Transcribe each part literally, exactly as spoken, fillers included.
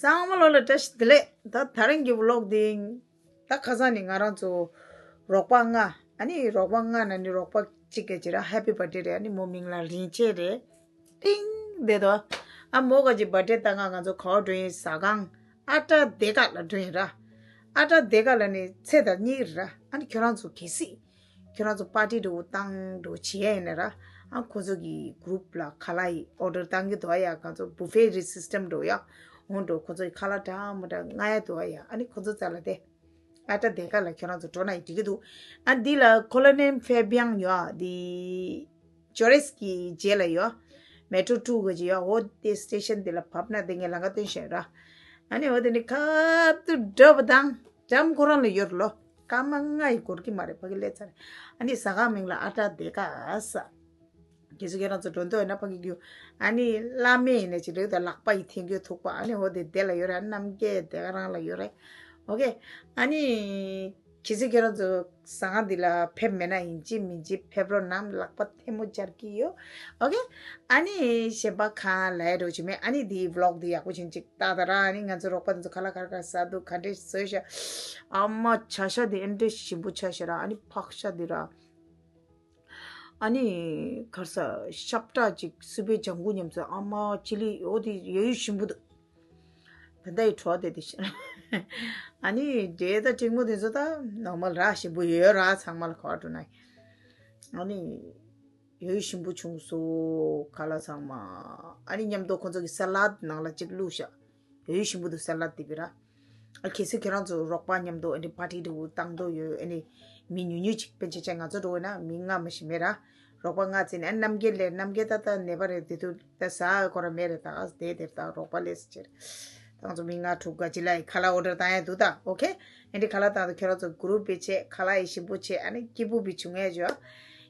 ཚང་མ་ལོ་ལ་བཀྲ་ཤིས་བདེ་ལེགས། ད་ད་རིང་གི་ཝི་ལོག་འདི་ད་ཁ་སང་ནས་ང་རང་ཚོ་རོགས་པ་ལྔ། ཨ་ནི་རོགས་པ་ལྔ་ནང་ནས་རོགས་པ་གཅིག་གི་ཅི་ར་ཧེ་པི་བར་ཐ་ཌེ་རེད། ཨ་ནི་མོ་མིང་ལ་རིན་ཆེན་རེད། ཏིང་བསྡད་དོ། ཨ་མོ་ག་ཅི་བར་ཐ་ཌེ་ད་ང་ང་ཚོ་ག་བ་འགྲོ་ཡིན་ཟ་ཁང་ཨ་ཏྲ་དེ་ཀ་ལ་འགྲོ་ཡིན་ར། ཨ་ཏྲ་དེ་ཀ་ལ་ནི་ཚེ་ད་གཉིས་རེད་ར། ཨ་ནི་ཁྱོད་རང་ཚོ་གལ་སྲིད་ཁྱོད་རང་ཚོ་པར་ཊི་འགྲོ་བཏང་འགྲོ་བྱེད་ཡ་ཡིན་ན་ར། ཨ་ཁོ་ཚོ་གི་གུ་རུབ་ལ་ཁ་ལག་ཡི་ཨོ་ཌར་བཏང་གི་འདུག་ཡ། ཁོ་ཚོ་བུ་ཕེ་རི་སིས་ཊམ་འགྲོ་ཡ། འོ་འགྲོ་ཁོ་ཚོ་གི་ཁ་ལག་འདྲ་མི་འདྲ་མངགས་ཡ་འདུག་ཡ། ཨ་ནི་ཁོ་ཚོ་རྩ་ལ་དེ་ཨ་ཏྲ་དེ་ཀ་ལ་ཁྱོད་རང་ཚོ་འགྲོ་ན་ཡི་འགྲིག་གི་འདུག་ཨ་འདི་ལ་ཁོ་ལོ་ནི་ཕེ་བི་ཡང་ཡོད། ཨ་འདི་ཇོ་རེས་ཀྱི་རྗེས་ལ་ཡོད། མེ་ཊོ་ཊུ་གི་རྗེས་ཡོད། འོ་དེ་སི་ཊེ་ཤན་དེ་ལ་བབས་ན་དེ་ངས་ལམ་ཁ་སྟོན་བཞིན་ར། ཨ་ནི་འོ་དེ་ནི་ཁབ་ཏུ་འགྲོ་བ་དང་འགྲམ་ཁོ་རང་ལ་ཡོད་ལོ། སྐར་མ་ལྔ་ཡི་འགོར་གི་མ་རེད། ཕ་གི་སླེབས་ཚར། ཨ་ནི་ཟ་ཁང་མིང་ལ་ཨ་ཏྲ་དེ་ཀ་ཟ། གལ་སྲིད་ཁྱེད་རང་ཚོ་འགྲོ་འདོད་ཡོད་ན་ཕ་གི་རྒྱུ། ཨ་ནི་བླ་མེད་ཡིན་ནས་ཅི་ལོས་དང་ལག་པ་ཡི་འཐེན་རྒྱུ་ཐུག་པ། ཨ་ནི་འོ་དེ་དེ་ལ་ཡོད་རེད། རྣམ་རྒྱལ་དེ་ག་རང་ལ་ཡོད་རེད། ཨོ་ཀེ། ཨ་ནི་གལ་སྲིད་ཁྱེད་རང་ཚོ་ཟ་ཁང་འདི་ལ་ཕེབས་མེད་ན་ཡིན་གཅིག་མིན་གཅིག་ཕེབས་རོགས་གནང་། ལག་པ་ཐལ་མོ་སྦྱར་གྱི་ཡོད། ཨོ་ཀེ། ཨ་ནི་གཞན་པ་གང་ལབ་ཡ་འགྲོ་གི་མེད། ཨ་ནི་འདིའི་ཝི་ལོག་འདི་ཡག་པོ་བྱུང་ཅིག་ལྟ་ད་ར། ཨ་ནི་ང་ཚོ་རོགས་པ་འདི་ཚོ་ཁ་ལག་ག་རེ་ག་རེ་ཟ་འདུག་ག་འདྲས་བཟོས་ཤག་ཨ་མ་བྱ་ཤ་འདི་ཨེ་འདྲས་ཞིམ་པོ་ཆགས་ཤག་ར། ཨ་ནི་ཕག་ཤ་འདི་ར། ཨ་ནི་ག་རེ་ཟ་ཤབ་ཏྲ་ཅིག་སི་པན་ལྗང་གུ་མཉམ་དུ། ཨ་མ་ཅི་ལི་འོ་དེ་ཡོད་ཡོད་ཞིམ་པོ་འདུག་ད་ལྟ་ཡི་བྲོ་བ་དེ་དེ་ཤ། ཨ་ནི་འབྲས་དང་ཀྲིང་མོ་དེ་ཚོ་ད་ནོར་མལ་ར། ཞིམ་པོ་ཡོད་ར། ཚང་མ་ལ་ག་བ་འགྲོ་ན། ཨ་ནི་ཡོད་ཡོད་ཞིམ་པོ་བྱུང་སོང་ཁ་ལག་ཚང་མ། ཨ་ནི་མཉམ་དུ་ཁོ་ཚོ་གི་ས་ལད་ནང་ལ་ཅིག་བླུགས་ཤག་ཡོད་ཡོད་ཞིམ་པོ་འདུག་ས་ལད་དེ་བི་ར། ཨ་གལ་སྲིད་ཁྱེད་རང་ཚོ་རོགས་པ་མཉམ་དུ་ཨ་ནི་པར་ཊི་འདྲ་བོ་བཏང་འདོད་ཡོད། ཨ་ནི་མི་ཉུང་ཉུང་ཅིག་དཔེ་ཆ་ཆ་ང་ཚོ་འགྲོ་བ་ན་མི་ལྔ་མ་ཞིག་མེད་ར། རོགས་པ་ལྔ་བརྩིས་ནས། ཨ་རྣམ་རྒྱལ་ལས། རྣམ་རྒྱལ་ད་ལྟ་ནད་པ་རེད། དེ་དུས་ད་ཟ་ཁོ་ར་མེད་རེད། ད་དེ་དེར་ད་རོགས་པ་ལས་ཟེར་ཅེར། ད་ང་ཚོ་མི་ལྔ་དྲུག་ག་ཅི་ལ་ཡི་ཁ་ལག་ཨོ་ཌར་བཏང་ཡ་འདུག་ད། ཨོ་ཀེ། ཨ་ནི་ཁ་ལག་བཏང་དུས་ཁྱོད་རང་ཚོ་གུ་རུབ་བི་བྱེད། ཁ་ལག་ཡི་ཞིམ་པོ་བྱེད། ཨ་ནི་སྐྱིད་པོ་བི་བྱུང་ཡ་ཅོ།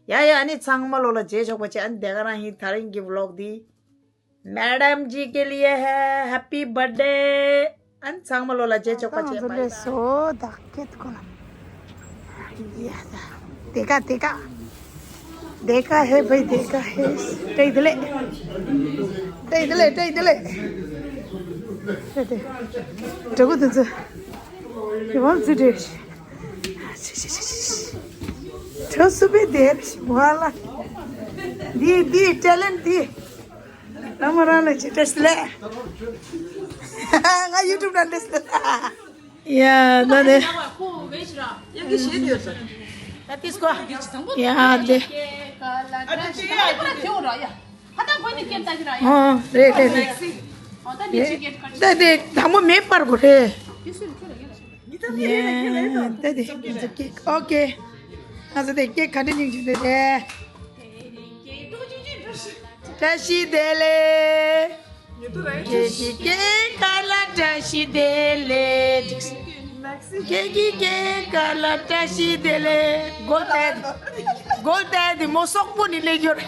ཡ་ཡ། ཨ་ནི་ཚང་མ་ལོ་ལ་རྗེས་ཆོག་པ་བྱེད། ཨ་ནི་དེ་ག་རང་ཡིན། ད་རིང་གི་ཝི་ལོག་འདི། मैडम जी के लिए है, happy birthday. ཨན་ཚང་མ་ལོ་ལ་རྗེས་ཆོག་པ་བྱེད། ད་ང་ཚོ་སླེབས་སོང་། བདག་སྐྱེད་ཁོ་ལ། ཡ་ད། དེ་ཀ་དེ་ཀ་དེ་ཀ་ཧེ་བྷའི་དེ་ཀ་ཧེ། བཀྲ་ཤིས་བདེ་ལེགས། བཀྲ་ཤིས་བདེ་ལེགས། བཀྲ་ཤིས་བདེ་ལེགས། བཀྲ་ཤིས་བདེ་ལེགས། འགྲོ་གི་འདུག་ཚོ། ཡི་བམ་ཚུ་འདྲེ། བཀྲ་ཤིས་བདེ་ལེགས། འདི་འདི་ཊེ་ལེན་ཊི་འདི། རང་མ་རང་ལ་ཅི་བཀྲ་ཤིས་བདེ་ལེགས། ང་ཡུ་ཊུབ་ནང་བཀྲ་ཤིས་བདེ་ལེགས། ཡ་ད་ནི། ད་ཏིས་ཀོ། ཡ་དེ། ཨ་རེད་རེད་རེད། ད་དེ་དང་པོ་མེད་པར་གོ་རེད། ཡ་ད་དེ་ཨོ་ཀེ། ང་ཚོ་དེ་ཀེག་ག་འདྲ་སྙིང་རྗེ་དེ་རེད། བཀྲ་ཤིས་བདེ་ལེགས། ཁྱེད་ཀྱི་སྐྱེས་སྐར་ལ་བཀྲ་ཤིས་བདེ་ལེགས། ཁྱེད་ཀྱི་སྐྱེས་སྐར་ལ་བཀྲ་ཤིས་བདེ་ལེགས། སྒོ་བལྟས། སྒོ་བལྟས་ཏེ་མོ་སོག་པོ་ནི་སླེབས་ཡོད།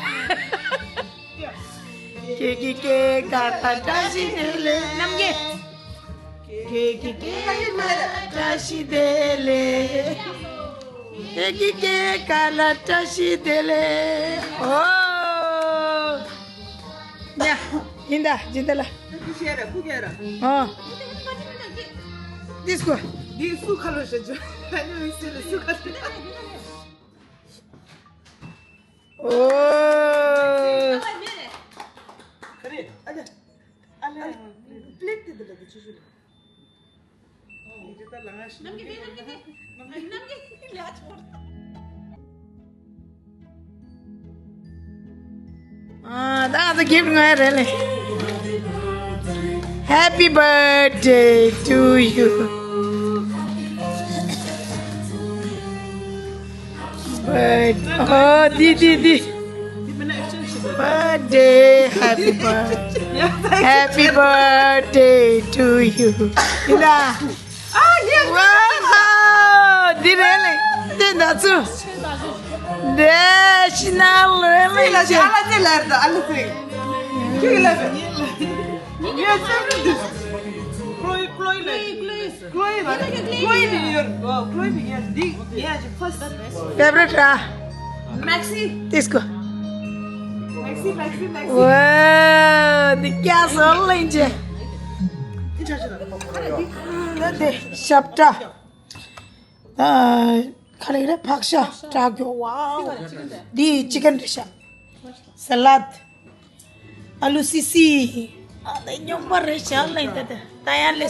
ཁྱེད་ཀྱི་སྐྱེས་སྐར་ལ་བཀྲ་ཤིས་བདེ་ལེགས། རྣམ་རྒྱལ། ཁྱེད་ཀྱི་སྐྱེས་སྐར་ལ་བཀྲ་ཤིས་བདེ་ལེགས། ཁྱེད་ཀྱི་སྐྱེས་སྐར་ལ་བཀྲ་ཤིས་བདེ་ལེགས། ཨོ། ཡ། ཡིན་ད། སྦྱིན་བདག་ལགས། ཨོ། ཏིས་ཀོ། འདི་སུ་ཁ་ལོ་ཞེས་བརྗོད། ཨ་ནི་མི་སུ་ལ་སུ་ཁ་ལོ། ཨོ། ཨ་ལེ། ཨ་ལེ། པླེཊ་དེ་འདི་ལ་འདི་ཆུ་ཆུ་ལ། ཨ་ད་ང་ཚོ་གིཕ་ཊི་ང་རེད་ལེ། Happy birthday to you. Birthday. ཨོ་འདི་འདི་འདི། Birthday, happy birthday, happy birthday to you. ཡིན་ད། ཨ་ཡེ། ཝའོ། འདི་རེད་ལེ། འདི་ད་ཚུ། འདི་ཤི་ན་ལེ་ལེ་ཅེ། ཨ་ལ་ཅེ་ལར་དུ་ཨ་ལ་ཅེ། ཁྱི་ལ་ཅེ། ཡེ་ཅེ་འདི། ཀློའི་ཀློའི་ལ། ཀློའི་བ། ཀློའི་བི་ཡོར། ཀློའི་བི་ཡོར། འདི་ཡ་ཅེ་ཕར་སི། ཕེ་བ་རི་ཊི་ར། མེག་སི། ཏིས་ཀོ། མེག་སི་མེག་སི་མེག་སི། ཝའོ། འདི་ཀྱ་སོ་ལེན་ཅེ། ད་དེ་ཞབས་བཀྲ། ད་ག་རེ་རེད། ཕག་ཤ་བཀྲ་རྒྱོ། ཝའོ། འདི་ཅི་ཀན་རེད་ཤག་སལད། ཨ་ལུ་སི་སི། ཨ་ལེ་སྨྱོན་པ་རེད་ཤག་ལེ། ད་ད་ད་ཡ་ལེ།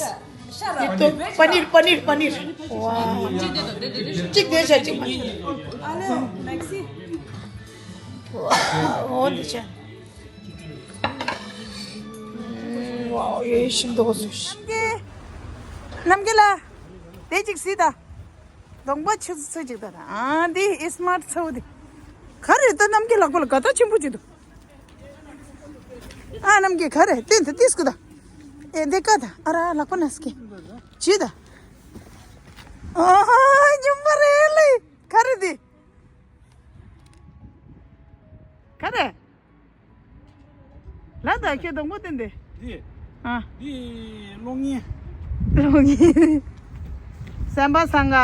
འདི་ཏོ་པ་ནིར་པ་ནིར་པ་ནིར། ཝའོ། གཅིག་དེ་ཤ་གཅིག་མ། ཨ་ལེ་མེག་སི། ཝའོ་འདི་ཆ། ཝའོ་ཡེ་ཤིན་ཏོ་ཟུ་ཤི། རྣམ་རྒྱལ་ལ། དེ་གཅིག་སི་ད། གདོང་པ་ཆུ་ཚོད་ཅིག་ད་ད། ཨ་འདི་ཨི་སི་མཱར་ཊི་ཚོ་འདི། ག་རེ་ད་རྣམ་རྒྱལ་ལག་པ་ལ་དགའ་ཐག་ཆེན་པོ་ཅིག་འདུག་ཨ་རྣམ་རྒྱལ་ག་རེ་ཏན་ཏན་ཏིས་ཀུ་ད། ཨེ་འདི་ཀ་ད་ཨ་ར་ལག་པ་ན་སྐེ། ཇི་ད། ཨ་ཧ་ཉུམ་པ་རེད་ལེ། ག་རེ་འདི། ག་རེ། ལ་ད་ཁྱོད་གདོང་པ་བསྟན་ཏེ། འདི། ཨ། འདི་གློག་བརྙན། གློག་བརྙན། སེམས་པ་སང་ག་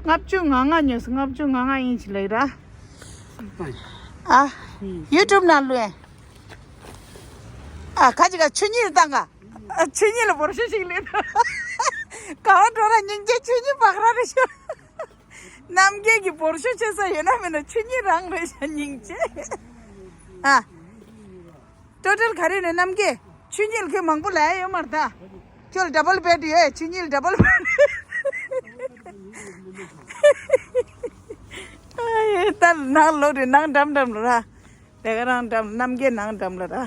ལྔ་བཅུ་ང་ལྔ་ཉོས་སོང་། ལྔ་བཅུ་ང་ལྔ་ཨིན་ཅི་ལེགས་ར། ཨ། ཡུ་ཊུབ་ནང་ལུས། ཨ་ཁ་ཅིག་ག་ཆུ་གཉིས་བཏང་ག་ཨ་ཆུ་གཉིས་ལ་འབོར་ཤོག་ཞིག་ལེན། ག་བ་འགྲོ་ར་སྙིང་རྗེ། ཆུ་གཉིས་བག་ར་རེད་ཤག་རྣམ་རྒྱལ་གྱི་འབོར་ཤོག་ཆེ་ས་ཡོད་ན་མེད་ན་ཆུ་གཉིས་རང་རེད་ཤག་སྙིང་རྗེ། ཨ། ཊོ་ཊལ་ག་རེ་རེད་རྣམ་རྒྱལ། ཆུ་གཉིས་ལ་ཁྱོད་མང་པོ་ལ་ཡོད་མ་རེད་ད། ཁྱོད་ལ་ཌབ་བལ་བེཌ་ཡོད། ཆུ་གཉིས་ལ་ཌབ་བལ་བེཌ། ཨ་ཡེ་ད་ནང་ལོག་རེད། ནང་འགྲམ་འགྲམ་ལ་ར། དེ་ག་རང་འགྲམ་རྣམ་རྒྱལ་ནང་འགྲམ་ལ་ར།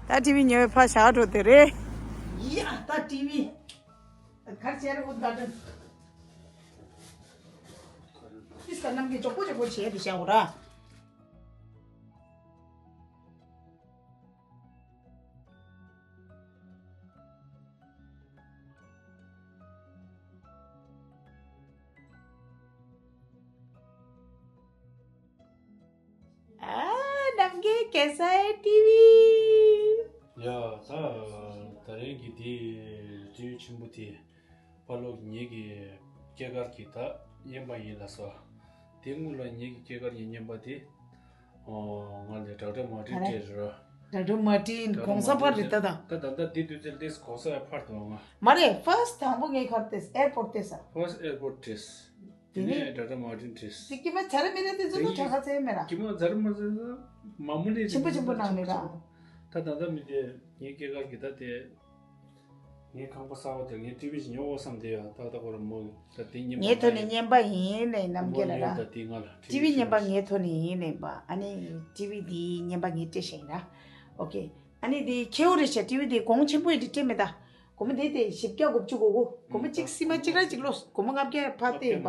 ད་ཊི་ཝི་ཉོ་བའི་ཕ་ཞག་འགྲོ་དེ་རེད། ཡ་ད་ཊི་ཝི། གར་ཆེར་འུ་ད་དྲན། ཏིས་ཀ་རྣམ་རྒྱལ་མགྱོགས་པོ་མགྱོགས་པོ་བྱས་ཏེ་བཞག་འོ་ར། ཨ་རྣམ་རྒྱལ་གེ་སར་ཊི་ཝི། ཡ་ད་ད་རིང་གི་དེ་ཊི་ཝི་ཆེན་པོ་དེ་ཕ་ལོག་ངེད་ཀྱི་སྐྱེས་སྐར་གྱི་ད་བརྙན་པ་ཡིན་ལ་སོ། དེ་སྔོན་ལ་ངེད་ཀྱི་སྐྱེས་སྐར་གྱི་བརྙན་པ་དེ། ཨོ་ང་ལས་ཌོག་ཊར་མར་ཊིན་སྤྲད་རོ། ཌོག་ཊར་མར་ཊིན་གོང་ས་པར་རེད་ད་ད། ད་ད་ད་དེ་དུས་ཚོད་དེ་གོང་ས་ཡ་ཕར་དུ་ང་། མ་རེད། ཕར་སི་ཊི་དང་པོ་ངས་གར་ཏེས་ཨེར་པོར་ཊི་ཏེས་ཨ། ཕར་སི་ཊི་ཨེར་པོར་ཊི་ཏེས། དེ་དེ་ནས་ནས་ཌོག་ཊར་མར་ཊིན་ཊེས། དེ་ཀྱི་མ་ཛ་ར་མི་ར་དེ་ཚོ་དེ་ནས་ད་ག་ཚད་མེད་ར། ཀྱི་མ་ཛ་ར་མ་ཛ་ར་མ་མུ་ལེ་ཆེན་པོ་ཆེན་པོ་གནང་ནས་ར། ད་ད་ད་མི་དེ་ངའི་སྐྱེས་སྐར་གྱི་ད་དེ། ངའི་ཁང་པ་གསར་པ་དེར་ངས་ཊི་ཝི་ཞིག་ཉོ་དགོས་བསམ་བསྡད་ཡོད། ཏག་ཏག་ཁོ་ར་མོ་ད་དེ་བརྙན་པ་ངའི་ཐོག་ནས་ཉན་པ་ཡིན་ནས་རྣམ་རྒྱལ་ལ་ར། ད་དེ་ང་ལ་ཊི་ཝི་བརྙན་པ་ངའི་ཐོག་ནས་ཡིན་ནས་པ། ཨ་ནི་ཊི་ཝི་དེའི་བརྙན་པ་ངས་སྤྲད་ཤེས་ཡིན་ར། ཨོ་ཀེ། ཨ་ནི་དེ་ཁྱེའུ་རེད་ཤག་ཊི་ཝི་དེ་གོང་ཆེན་པོ་ཡིན་དེ་སྤྲད་མེད་ད། སྒོར་མོ་དེ་དེ་བཞི་བརྒྱ་དགུ་བཅུ་གོ་དགུ། སྒོར་མོ་གཅིག་སི་མ་གཅིག་ར་གཅིག་ལོ། སྒོར་མོ་ལྔ་བརྒྱ་ཕར་སྟེར་ཡིན་པ།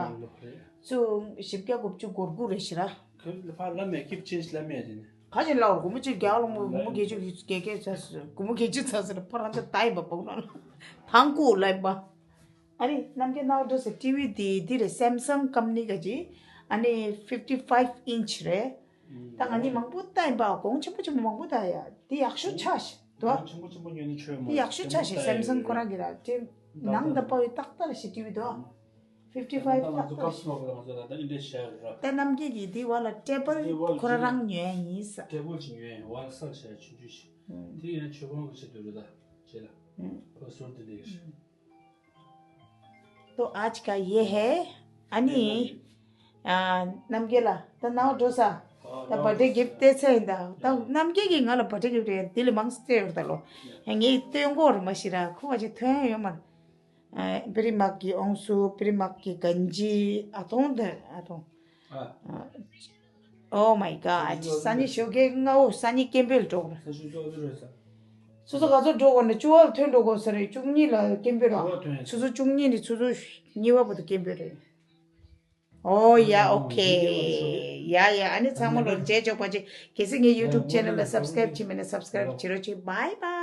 ཚུ་བཞི་བརྒྱ་དགུ་བཅུ་གོ་དགུ་རེད་ཤག་ར། ཁྱོད་ལ་ཕར་ལ་མེད་ཀིབ་ཅེན་ཇི་ལ་མེད་དེ་ནི། ག་ཅིག་ལའོ། སྒོར་མོ་གཅིག་རྒྱག་ལོ་མོ། སྒོར་མོ་བརྒྱད་ཅུ་བརྒྱད་བརྒྱད་ཚ་སོ། སྒོར་མོ་བརྒྱད་ཅུ་ཚ་སོ་ལ་ཕར་རང་ཚོ་ད་ཡིན་པ་བག་ན་ལ་ཐང་ཀུ་ལ་ཡིན་པ། ཨ་རེ་རྣམ་རྒྱལ་ནའོ་ཌེ་ཡེས་ཊི་ཝི་དེ་འདི་རེད། སེམ་སང་ཀམ་ནི་ག་ཅིག་ཨ་ནི་ཕིབ་ཊི་ཕའིབ་ཨིན་ཆི་རེད། ད་ང་གཉིས་མང་པོ་ལྟ་ཡིན་པ། གོང་ཆེན་པོ་ཆེན་པོ་མང་པོ་ལྟ་ཡ། འདི་ཡག་ཤོས་ཆགས་ཤག་དོ། ཆེན་པོ་ཆེན་པོ་ཉོས་ནས་ཆོས་མ། འདི་ཡག་ཤོས་ཆགས་ཤག་སེམ་སང་ཁོ་རང་གི་ར། དེ་ནང་ད་པ་བའི་ཏག་ཏག་ཞིག་ཊི་ཝི་དོ། ཕིབ་ཊི་ཕའིབ་ཏག་ཏག་ཞིག་ད་ལྟ་ཨིན་ཌི་ཤར་ར། ད་རྣམ་རྒྱལ་གྱིས་འདི་བ་ལ་ཊེ་བལ་ཁོ་རང་རང་ཉོས་ཡིན་ས། ཊེ་བལ་ཞིག་ཉོས་ཡིན། བ་ལ་སལ་བྱས་ཆུང་ཆུང་ཞིག་དེ་ཡང་ཆོས་ཁང་གི་ཆེད་དུ་རེད། ད་བྱས་ལ་ཁོ་ཟུར་དུ་འདི་ཡོད། तो आज का ये है। ཨ་ནི། ཨ། རྣམ་རྒྱལ་ལ་ད་ནའོ་འགྲོ་ས། ད་བར་ཐི་ཌེ་གིཕ་ཊི་སྟེར་ཚར་ཡིན་ད། ད་རྣམ་རྒྱལ་གྱིས་ང་ལ་བར་ཐི་ཌེ་གིཕ་ཊི་དེ་ལས་མང་སྟེར་ཡོད་ད་ལོ། ཡང་ངས་སྟོན་གོ་རེ་མ་ཤི་ར། ཁོ་བ་ཅིག་ཐོན་ཡོད་མ་རེད། ཨ། པི་རི་མག་གི་ཨོང་སུ། པི་རི་མག་གི་གན་ཇི། ཨ་ཐོང་དེ་ཨ་ཐོང་། ཨ། Oh my God། སང་ཉིན་ཞོགས་ཀས་སྔ་བོ་སང་ཉིན་སྐད་འབོད་ལ་འགྲོ་དགོས། སོ་སོ་ག་ཚོད་འགྲོ་དགོས་ན་བཅུ་པ་ལ་ཐོན་འགྲོ་དགོས་ས་རེད། བཅུ་གཉིས་ལ་སྐད་འབོད་ར། ཆུ་ཚོད་བཅུ་གཉིས་ནས་ཆུ་ཚོད་གཉིས་པ་བར་དུ་སྐད་འབོད་རེད། Oh yeah, okay. Yeah, yeah. ཨ་ནི་ཚང་མ་ལོ་རྗེས་ཆོག་པ་ཅིག་གལ་སྲིད་ངའི་ཡུ་ཊུབ་ཆེ་ནལ་ལ་སབ་སི་ཀ་རེབ་བྱས་མེད་ན་སབ་སི་ཀ་རེབ་བྱེད་རོགས་བྱེད། Bye bye.